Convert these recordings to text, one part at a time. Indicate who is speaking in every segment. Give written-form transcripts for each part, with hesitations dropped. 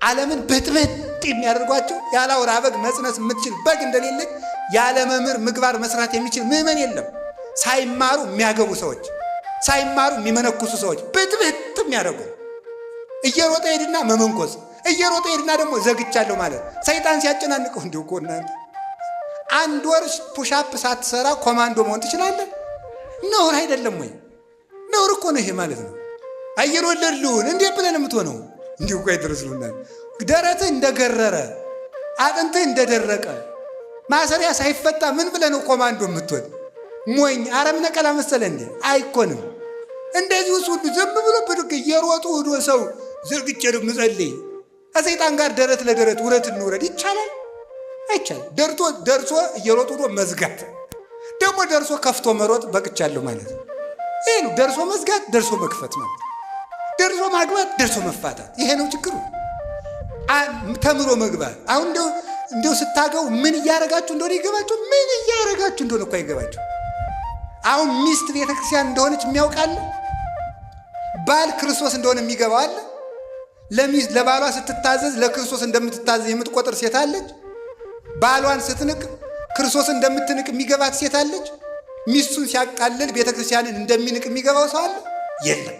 Speaker 1: ዓለምን ብጥብጥ የሚያደርጓቸው ያለ አውራ በግ መጽነስ የምትችል በግ እንደሌለች ያለ መምህር ምግባር መስራት የሚችል ምዕመን የለም። ሳይማሩ የሚያገቡ ሰዎች፣ ሳይማሩ የሚመነኩሱ ሰዎች ብጥብጥ የሚያደርጉ እየሮጠ ሄድና መመንኮስ፣ እየሮጠ ሄድና ደግሞ ዘግቻለሁ ማለት ሰይጣን ሲያጨናንቀው እንዲሁ እኮ እናንተ አንድ ወር push up ሳትሰራ ኮማንዶ መሆን ትችላለህ? ነውር አይደለም ወይ? ነውር እኮ ነው ይሄ ማለት ነው። አየር ወለድ ልሁን እንዴት ብለን የምትሆነው? እንዲሁ እኮ አይደርስሉናል። ደረትህ እንደገረረ አጥንትህ እንደደረቀ ማሰሪያ ሳይፈታ ምን ብለህ ነው ኮማንዶ የምትሆን? ሞኝ አረም ነቀላ መሰለ እንዴ? አይኮንም። እንደዚሁ ሁሉ ዝም ብሎ ብድግ እየሮጡ ሂዶ ሰው ዘርግቼ ነው የምጸልይ ከሰይጣን ጋር ደረት ለደረት ውረት እንውረድ ይቻላል? አይቻልም። ደርቶ ደርሶ እየሮጡ ሂዶ መዝጋት ደግሞ ደርሶ ከፍቶ መሮጥ በቅቻለሁ ማለት ነው። ይሄ ነው ደርሶ መዝጋት፣ ደርሶ መክፈት ማለት ደርሶ ማግባት፣ ደርሶ መፋታት። ይሄ ነው ችግሩ። ተምሮ መግባት አሁን እንደው ስታገቡ ምን እያረጋችሁ እንደሆነ ይገባችሁ። ምን እያረጋችሁ እንደሆነ እኮ አይገባችሁ። አሁን ሚስት ቤተክርስቲያን እንደሆነች የሚያውቅ አለ? ባል ክርስቶስ እንደሆነ የሚገባው አለ? ለሚስት ለባሏ ስትታዘዝ ለክርስቶስ እንደምትታዘዝ የምትቆጥር ሴት አለች? ባሏን ስትንቅ ክርስቶስ እንደምትንቅ የሚገባት ሴት አለች? ሚስቱን ሲያቃልል ቤተክርስቲያንን እንደሚንቅ የሚገባው ሰው አለ? የለም።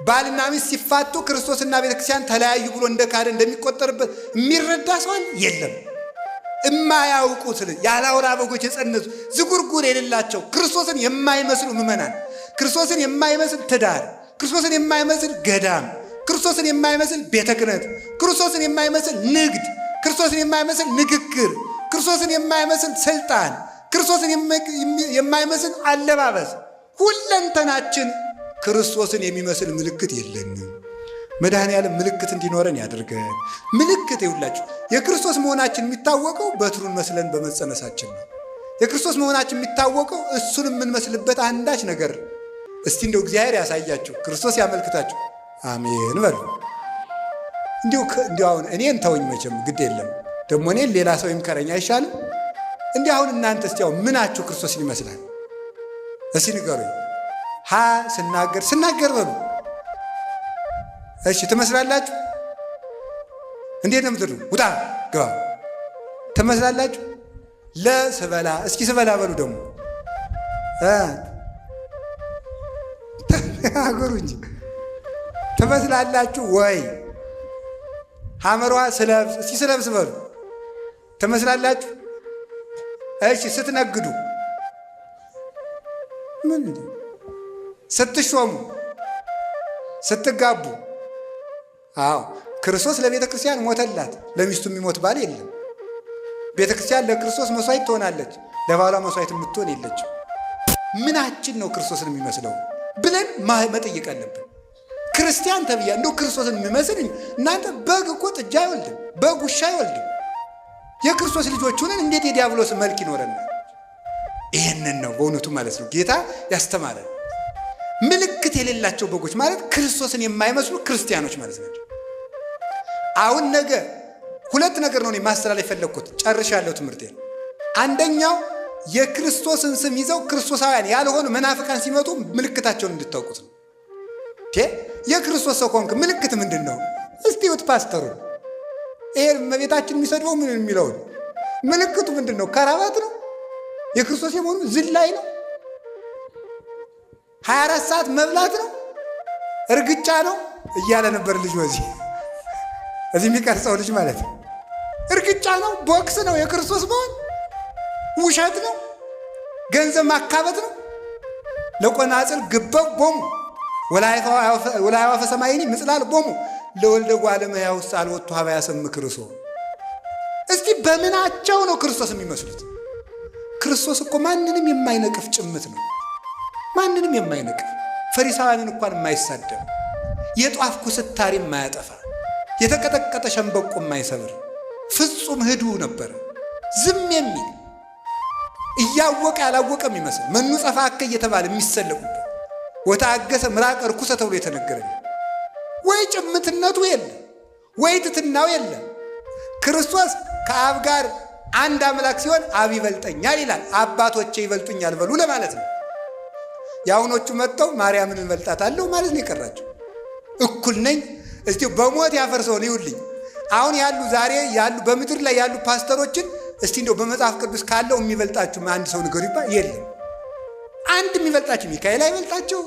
Speaker 1: ባልና ሚስት ሲፋቱ ክርስቶስና ቤተክርስቲያን ተለያዩ ብሎ እንደ ካደ እንደሚቆጠርበት የሚረዳ ሰው አለ? የለም። እማያውቁት ያለ አውራ በጎች የጸነሱ ዝጉርጉር የሌላቸው ክርስቶስን የማይመስሉ ምዕመናን፣ ክርስቶስን የማይመስል ትዳር፣ ክርስቶስን የማይመስል ገዳም፣ ክርስቶስን የማይመስል ቤተ ክህነት፣ ክርስቶስን የማይመስል ንግድ፣ ክርስቶስን የማይመስል ንግግር፣ ክርስቶስን የማይመስል ስልጣን፣ ክርስቶስን የማይመስል አለባበስ፣ ሁለንተናችን ክርስቶስን የሚመስል ምልክት የለንም። መድኃኔዓለም ምልክት እንዲኖረን ያድርገን። ምልክት ይውላችሁ የክርስቶስ መሆናችን የሚታወቀው በትሩን መስለን በመጸነሳችን ነው። የክርስቶስ መሆናችን የሚታወቀው እሱን የምንመስልበት አንዳች ነገር። እስቲ እንደው እግዚአብሔር ያሳያችሁ፣ ክርስቶስ ያመልክታችሁ። አሜን በሉ። እንዲሁ እንዲሁ አሁን እኔን ተውኝ፣ መቼም ግድ የለም ደግሞ እኔን ሌላ ሰው ይምከረኝ አይሻልም? እንዲህ አሁን እናንተ እስቲ ያው ምናችሁ ክርስቶስን ይመስላል? እስቲ ንገሩኝ። ሀ ስናገር ስናገር በሉ። እሺ ትመስላላችሁ? እንዴት ነው የምትሉ? ውጣ ግባ። ትመስላላችሁ? ለስበላ እስኪ ስበላ በሉ ደግሞ ተናገሩ እንጂ ትመስላላችሁ ወይ? ሐመሯ ስለብስ እስኪ ስለብስ በሉ። ትመስላላችሁ? እሺ ስትነግዱ ምን ስትሾሙ ስትጋቡ፣ አዎ ክርስቶስ ለቤተ ክርስቲያን ሞተላት። ለሚስቱ የሚሞት ባል የለም። ቤተ ክርስቲያን ለክርስቶስ መስዋዕት ትሆናለች፣ ለባሏ መስዋዕት የምትሆን የለችም። ምናችን ነው ክርስቶስን የሚመስለው ብለን መጠየቅ አለብን። ክርስቲያን ተብያ እንደው ክርስቶስን የሚመስል እናንተ በግ እኮ ጥጃ አይወልድም፣ በግ ውሻ አይወልድም። የክርስቶስ ልጆች ሆነን እንዴት የዲያብሎስ መልክ ይኖረናል? ይህንን ነው በእውነቱ ማለት ነው ጌታ ያስተማረን። ምልክት የሌላቸው በጎች ማለት ክርስቶስን የማይመስሉ ክርስቲያኖች ማለት ናቸው። አሁን ነገ ሁለት ነገር ነው ማስተላለፍ የፈለግኩት፣ ጨርሻለሁ ትምህርቴን። አንደኛው የክርስቶስን ስም ይዘው ክርስቶሳውያን ያልሆኑ መናፍቃን ሲመጡ ምልክታቸውን እንድታውቁት ነው። የክርስቶስ ሰው ከሆንክ ምልክት ምንድን ነው? እስቲ እዩት ፓስተሩን፣ ይሄ እመቤታችን የሚሰድበው ምን የሚለውን ምልክቱ ምንድን ነው? ከራባት ነው? የክርስቶስ የመሆኑ ዝላይ ነው? 24 ሰዓት መብላት ነው? እርግጫ ነው እያለ ነበር ልጅ በዚህ እዚህ የሚቀርጸው ልጅ ማለት ነው። እርግጫ ነው፣ ቦክስ ነው፣ የክርስቶስ መሆን ውሸት ነው፣ ገንዘብ ማካበት ነው። ለቆናጽል ግበብ ቦሙ ወለአዕዋፈ ሰማይኒ ምጽላል ቦሙ ለወልደ እጓለ እመሕያው አልወቱ ሀበ ያሰምዕ ክርስቶ። እስቲ በምናቸው ነው ክርስቶስ የሚመስሉት? ክርስቶስ እኮ ማንንም የማይነቅፍ ጭምት ነው። ማንንም የማይነቅፍ ፈሪሳውያንን እንኳን የማይሳደብ፣ የጧፍ ኩስታሪ የማያጠፋ፣ የተቀጠቀጠ ሸንበቆ የማይሰብር ፍጹም ህዱ ነበረ። ዝም የሚል፣ እያወቀ ያላወቀ የሚመስል፣ መኑ ጸፋከ እየተባለ የሚሰለቁበት፣ ወታገሰ ምራቀ ርኩሰ ተብሎ የተነገረ፣ ወይ ጭምትነቱ የለ ወይ ትትናው የለ። ክርስቶስ ከአብ ጋር አንድ አምላክ ሲሆን አብ ይበልጠኛል ይላል። አባቶቼ ይበልጡኛል በሉ ለማለት ነው። የአሁኖቹ መጥተው ማርያምን እንበልጣታለሁ ማለት ነው የቀራቸው። እኩል ነኝ። እስቲ በሞት ያፈርሰውን ይውልኝ። አሁን ያሉ ዛሬ ያሉ በምድር ላይ ያሉ ፓስተሮችን እስቲ እንደው በመጽሐፍ ቅዱስ ካለው የሚበልጣችሁ አንድ ሰው ንገሩ ይባል የለም። አንድ የሚበልጣችሁ ሚካኤል አይበልጣቸው፣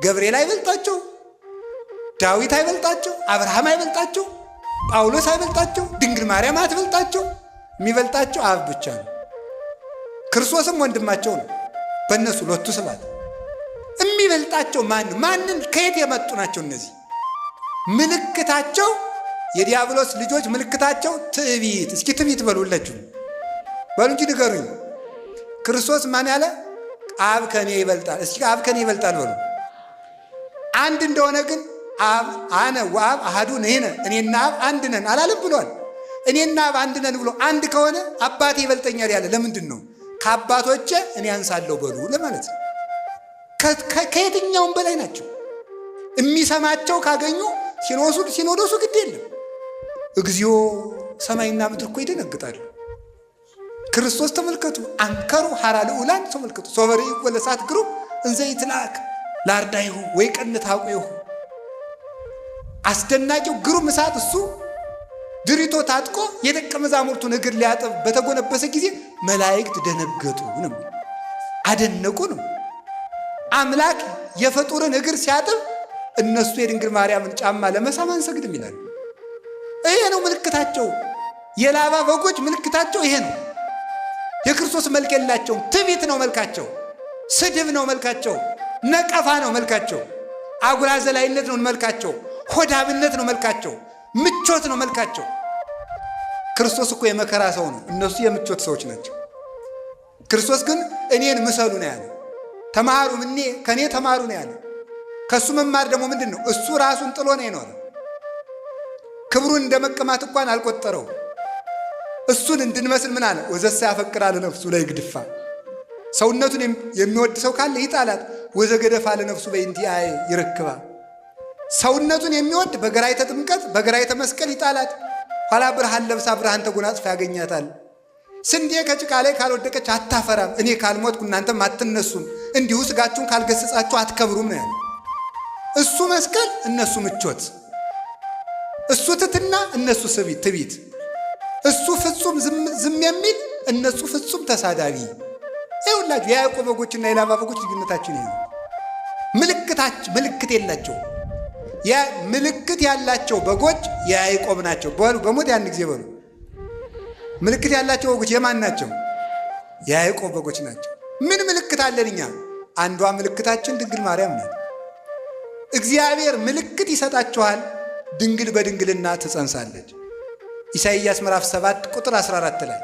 Speaker 1: ገብርኤል አይበልጣቸው፣ ዳዊት አይበልጣቸው፣ አብርሃም አይበልጣቸው፣ ጳውሎስ አይበልጣቸው፣ ድንግል ማርያም አትበልጣቸው። የሚበልጣቸው አብ ብቻ ነው። ክርስቶስም ወንድማቸው ነው። በእነሱ ሎቱ ስብሐት። የሚበልጣቸው ማን ነው? ማንን ከየት የመጡ ናቸው እነዚህ? ምልክታቸው የዲያብሎስ ልጆች ምልክታቸው ትዕቢት። እስኪ ትዕቢት በሉላችሁ በሉ እንጂ ንገሩኝ። ክርስቶስ ማን ያለ? አብ ከኔ ይበልጣል። እስኪ አብ ከኔ ይበልጣል በሉ። አንድ እንደሆነ ግን አብ አነ ወአብ አሐዱ ንሕነ፣ እኔና አብ አንድ ነን አላለም ብሏል። እኔና አብ አንድ ነን ብሎ አንድ ከሆነ አባቴ ይበልጠኛል ያለ ለምንድን ነው? ከአባቶቼ እኔ አንሳለሁ በሉ ለማለት ነው። ከየትኛውም በላይ ናቸው። የሚሰማቸው ካገኙ ሲኖዶሱ ግድ የለም። እግዚኦ ሰማይና ምድር እኮ ይደነግጣሉ። ክርስቶስ ተመልከቱ፣ አንከሩ ሐራ ልዑላን ተመልከቱ፣ ሶበ ርእይዎ ለእሳት ግሩም እንዘ ይትለአክ ለአርዳኢሁ ወይቀንት ሐቁሁ። አስደናቂው ግሩም እሳት እሱ ድሪቶ ታጥቆ የደቀ መዛሙርቱን እግር ሊያጥብ በተጎነበሰ ጊዜ መላእክት ደነገጡ ነው፣ አደነቁ ነው። አምላክ የፍጡርን እግር ሲያጥብ እነሱ የድንግል ማርያምን ጫማ ለመሳም አንሰግድም ይላሉ። ይሄ ነው ምልክታቸው። የላባ በጎች ምልክታቸው ይሄ ነው። የክርስቶስ መልክ የላቸውም። ትዕቢት ነው መልካቸው፣ ስድብ ነው መልካቸው፣ ነቀፋ ነው መልካቸው፣ አጉራ ዘላይነት ነው መልካቸው፣ ሆዳብነት ነው መልካቸው፣ ምቾት ነው መልካቸው። ክርስቶስ እኮ የመከራ ሰው ነው፣ እነሱ የምቾት ሰዎች ናቸው። ክርስቶስ ግን እኔን ምሰሉ ነው ያለ። ተማሩ እኔ ከእኔ ተማሩ ነው ያለ። ከእሱ መማር ደግሞ ምንድን ነው? እሱ ራሱን ጥሎ ነው የኖረ። ክብሩን እንደ መቀማት እንኳን አልቆጠረው። እሱን እንድንመስል ምን አለ? ወዘሰ ያፈቅራ ለነፍሱ ለይግድፋ፣ ሰውነቱን የሚወድ ሰው ካለ ይጣላት። ወዘገደፋ ለነፍሱ በእንቲአየ ይረክባ፣ ሰውነቱን የሚወድ በገራይተ ጥምቀት በገራይተ መስቀል ይጣላት። ኋላ ብርሃን ለብሳ ብርሃን ተጎናጽፋ ያገኛታል። ስንዴ ከጭቃ ላይ ካልወደቀች አታፈራም። እኔ ካልሞትኩ እናንተም አትነሱም፣ እንዲሁ ስጋችሁን ካልገሰጻችሁ አትከብሩም ነው ያለ። እሱ መስቀል፣ እነሱ ምቾት፣ እሱ ትትና፣ እነሱ ትዕቢት፣ እሱ ፍጹም ዝም የሚል፣ እነሱ ፍጹም ተሳዳቢ። ይኸውላችሁ የያዕቆብ በጎችና የላባ በጎች ልዩነታችን ይሄ ነው። ምልክት የላቸው። ምልክት ያላቸው በጎች የያዕቆብ ናቸው። በሉ በሞት ያን ጊዜ በሉ። ምልክት ያላቸው በጎች የማን ናቸው? የያዕቆብ በጎች ናቸው። ምን ምልክት አለን እኛ? አንዷ ምልክታችን ድንግል ማርያም ናት። እግዚአብሔር ምልክት ይሰጣችኋል፣ ድንግል በድንግልና ትጸንሳለች። ኢሳይያስ ምዕራፍ 7 ቁጥር 14 ላይ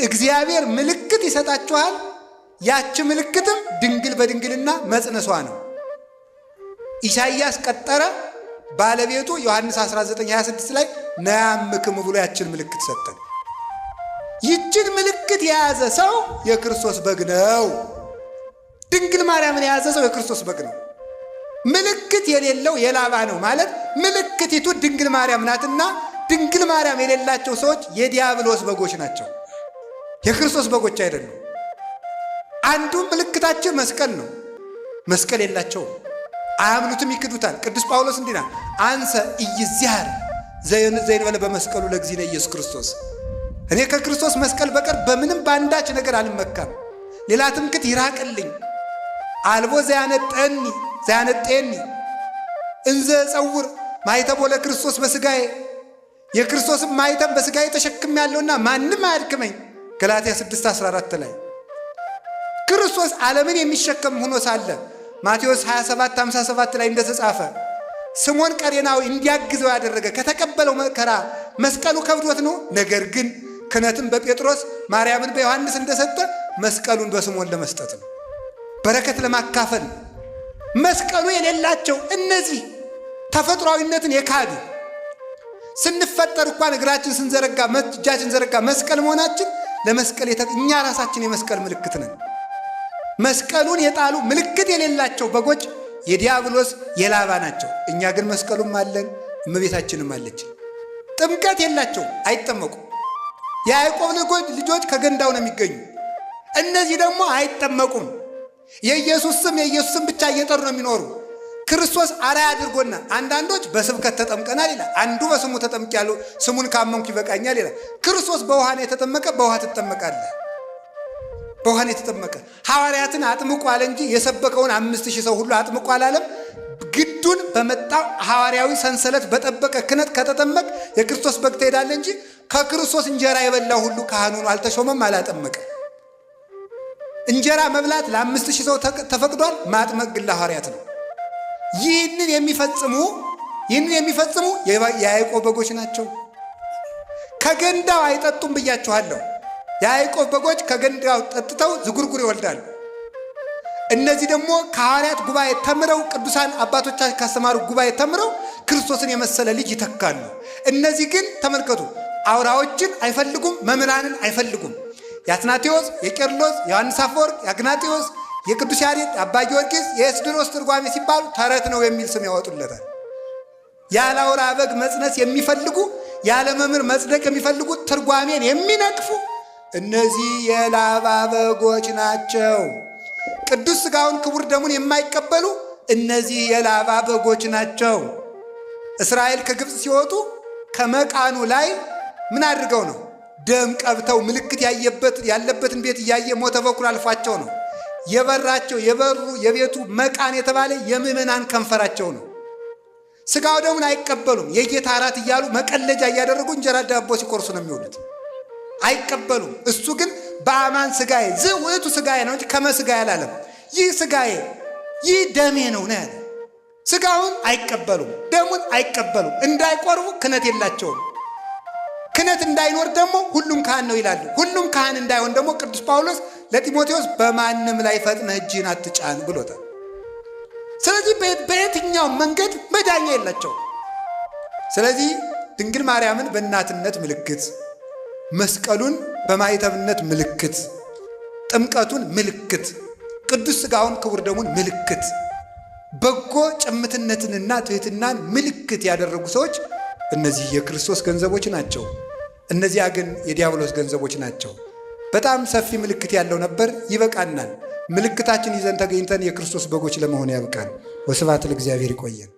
Speaker 1: እግዚአብሔር ምልክት ይሰጣችኋል፣ ያች ምልክትም ድንግል በድንግልና መጽነሷ ነው። ኢሳይያስ ቀጠረ፣ ባለቤቱ ዮሐንስ 19:26 ላይ ነያምክም ብሎ ያችን ምልክት ሰጠን። ይችን ምልክት የያዘ ሰው የክርስቶስ በግ ነው። ድንግል ማርያምን የያዘ ሰው የክርስቶስ በግ ነው። ምልክት የሌለው የላባ ነው ማለት ምልክቲቱ ድንግል ማርያም ናትና ድንግል ማርያም የሌላቸው ሰዎች የዲያብሎስ በጎች ናቸው፣ የክርስቶስ በጎች አይደሉም። አንዱ ምልክታችን መስቀል ነው። መስቀል የላቸውም፣ አያምኑትም፣ ይክዱታል። ቅዱስ ጳውሎስ እንዲህ ይላል፣ አንሰ ኢይዝያር ዘይንበለ በመስቀሉ ለእግዚእነ ኢየሱስ ክርስቶስ። እኔ ከክርስቶስ መስቀል በቀር በምንም በአንዳች ነገር አልመካም። ሌላ ትምክት ይራቅልኝ። አልቦ ዘያነጤኒ እንዘ ጸውር ማኅተቦ ለክርስቶስ በስጋዬ፣ የክርስቶስን ማኅተም በስጋዬ ተሸክም ያለውና ማንም አያድክመኝ። ገላትያ 6:14 ላይ ክርስቶስ ዓለምን የሚሸከም ሆኖ ሳለ ማቴዎስ 27:57 ላይ እንደተጻፈ ስምዖን ቀሬናዊ እንዲያግዘው ያደረገ ከተቀበለው መከራ መስቀሉ ከብዶት ነው። ነገር ግን ክህነትን በጴጥሮስ ማርያምን በዮሐንስ እንደሰጠ መስቀሉን በስምዖን ለመስጠት ነው፣ በረከት ለማካፈል። መስቀሉ የሌላቸው እነዚህ ተፈጥሯዊነትን የካዱ ስንፈጠር እንኳን እግራችን ስንዘረጋ እጃችን ዘረጋ መስቀል መሆናችን ለመስቀል እኛ ራሳችን የመስቀል ምልክት ነን። መስቀሉን የጣሉ ምልክት የሌላቸው በጎች የዲያብሎስ የላባ ናቸው። እኛ ግን መስቀሉም አለን፣ እመቤታችንም አለች። ጥምቀት የላቸው፣ አይጠመቁም። የያዕቆብ ልጆች ከገንዳው ነው የሚገኙ። እነዚህ ደግሞ አይጠመቁም። የኢየሱስ ስም የኢየሱስ ስም ብቻ እየጠሩ ነው የሚኖሩ። ክርስቶስ አርአያ አድርጎና አንዳንዶች በስብከት ተጠምቀናል ይላል። አንዱ በስሙ ተጠምቄያለሁ ስሙን ካመንኩ ይበቃኛል ይላል። ክርስቶስ በውሃ ነው የተጠመቀ፣ በውሃ ትጠመቃለህ። በውሃ ነው የተጠመቀ። ሐዋርያትን አጥምቆ አለ እንጂ የሰበከውን 5000 ሰው ሁሉ አጥምቆ አላለም። ግዱን በመጣው ሐዋርያዊ ሰንሰለት በጠበቀ ክህነት ከተጠመቅ የክርስቶስ በግ ትሄዳለህ እንጂ ከክርስቶስ እንጀራ የበላው ሁሉ ካህን ሆኖ አልተሾመም፣ አላጠመቀም። እንጀራ መብላት ለ5000 ሰው ተፈቅዷል። ማጥመቅ ግን ለሐዋርያት ነው። ይህንን የሚፈጽሙ የያዕቆብ በጎች ናቸው። ከገንዳው አይጠጡም ብያችኋለሁ። የያዕቆብ በጎች ከገንዳው ጠጥተው ዝጉርጉር ይወልዳሉ። እነዚህ ደግሞ ከሐዋርያት ጉባኤ ተምረው፣ ቅዱሳን አባቶቻችን ካስተማሩ ጉባኤ ተምረው ክርስቶስን የመሰለ ልጅ ይተካሉ። እነዚህ ግን ተመልከቱ፣ አውራዎችን አይፈልጉም፣ መምህራንን አይፈልጉም። የአትናቴዎስ፣ የቄርሎስ፣ የዮሐንስ አፈወርቅ፣ የአግናጤዎስ፣ የቅዱስ ያሬድ፣ አባ ጊዮርጊስ፣ የኤስድሮስ ትርጓሜ ሲባሉ ተረት ነው የሚል ስም ያወጡለታል። ያለ አውራ በግ መጽነስ የሚፈልጉ፣ ያለ መምህር መጽደቅ የሚፈልጉ፣ ትርጓሜን የሚነቅፉ እነዚህ የላባ በጎች ናቸው። ቅዱስ ሥጋውን ክቡር ደሙን የማይቀበሉ እነዚህ የላባ በጎች ናቸው። እስራኤል ከግብፅ ሲወጡ ከመቃኑ ላይ ምን አድርገው ነው? ደም ቀብተው ምልክት ያየበት ያለበትን ቤት እያየ ሞተ በኩር አልፏቸው ነው። የበራቸው የበሩ የቤቱ መቃን የተባለ የምዕመናን ከንፈራቸው ነው። ስጋው ደሙን አይቀበሉም። የጌታ እራት እያሉ መቀለጃ እያደረጉ እንጀራ ዳቦ ሲቆርሱ ነው የሚውሉት። አይቀበሉም። እሱ ግን በአማን ስጋዬ ዝ ውእቱ ስጋዬ ነው እንጂ ከመ ስጋዬ አላለም። ይህ ስጋዬ ይህ ደሜ ነው ነው ያለ። ስጋውን አይቀበሉም፣ ደሙን አይቀበሉም። እንዳይቆርቡ ክህነት የላቸውም። ክህነት እንዳይኖር ደግሞ ሁሉም ካህን ነው ይላሉ። ሁሉም ካህን እንዳይሆን ደግሞ ቅዱስ ጳውሎስ ለጢሞቴዎስ በማንም ላይ ፈጥነህ እጅህን አትጫን ብሎታል። ስለዚህ በየትኛው መንገድ መዳኛ የላቸው። ስለዚህ ድንግል ማርያምን በእናትነት ምልክት፣ መስቀሉን በማዕተብነት ምልክት፣ ጥምቀቱን ምልክት፣ ቅዱስ ሥጋውን ክቡር ደሙን ምልክት፣ በጎ ጭምትነትንና ትሕትናን ምልክት ያደረጉ ሰዎች እነዚህ የክርስቶስ ገንዘቦች ናቸው። እነዚያ ግን የዲያብሎስ ገንዘቦች ናቸው። በጣም ሰፊ ምልክት ያለው ነበር። ይበቃናል። ምልክታችን ይዘን ተገኝተን የክርስቶስ በጎች ለመሆን ያብቃን። ወስብሐት ለእግዚአብሔር። ይቆየን።